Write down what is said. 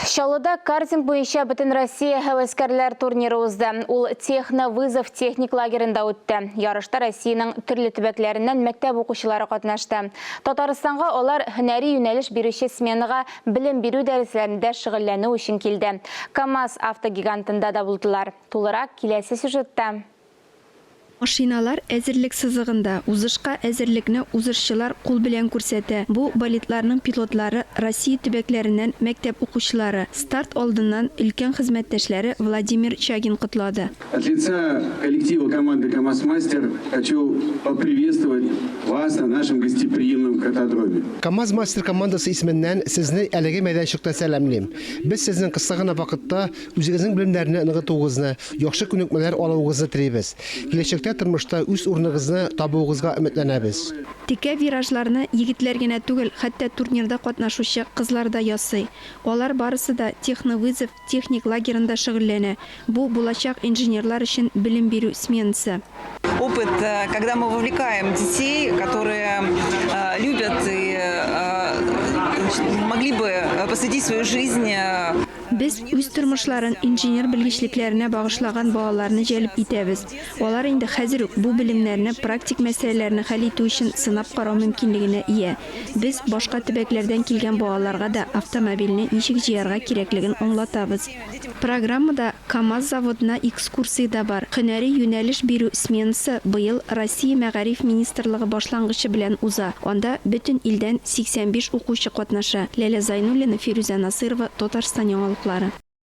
Чаллыда картинг буенча Бөтенроссия һәвәскәрләр турниры узды. Ул Техно-вызов техник лагеренда үтте. Ярышта Россиянең төрле төбәкләреннән мәктәп укучылары катнашты. Татарстанга алар һөнәри юнәлеш бирүче сменага белем бирү дәресләрендә шөгыльләнү өчен килде. КАМАЗ автогигантында да булдылар. Тулырак киләсе сюжетта. Машиналар әзерлек сызыгында. Узышка әзерлекне узышчылар кул белән күрсәтә. Бу болидларның пилотлары, Россия төбәкләреннән мәктәп укучылары. Старт алдыннан өлкән хезмәттәшләре Владимир Чагин котлады. От лица коллектива команды КАМАЗ-Мастер хочу поприветствовать вас на нашем гостеприимном картодроме. КАМАЗ-Мастер командасы исеменнән сезне әлеге мәйданчыкта сәламлим. Без сезнең кыска гына вакытта үзегезнең белемнәрне ныгытуыгызны, яхшы күнекмәләр алуыгызны телибез. Киләчәктә тормышта үз урыныгызны табуыгызга өметләнәбез. Текә виражларны егетләр генә түгел, хәтта турнирда катнашучы кызлар да ясый. Алар барысы да Техновызов техник лагерында шөгыльләнә. Бу, булачак инженерлар өчен белем бирү сменасы. Опыт, когда мы вовлекаем детей, которые любят и могли бы посвятить свою жизнь. Без үз тормышларын инженер белгечлекләренә багышлаган балаларны җәлеп итәбез. Алар инде хәзер үк бу белемнәрне практик мәсьәләләрне хәл итү өчен сынап карау мөмкинлегенә ия. Без башка төбәкләрдән килгән балаларга да автомобильне ничек җыярга кирәклеген аңлатабыз. Программада КАМАЗ заводына экскурсия дә бар. Һөнәри юнәлеш бирү сменасы быел Россия Мәгариф министрлыгы башлангычы белән уза, анда бөтен илдән 85 укучы катнаша. Ләлә Зайнуллина, Фирүзә Насыйрова, Татарстан яңалыклары.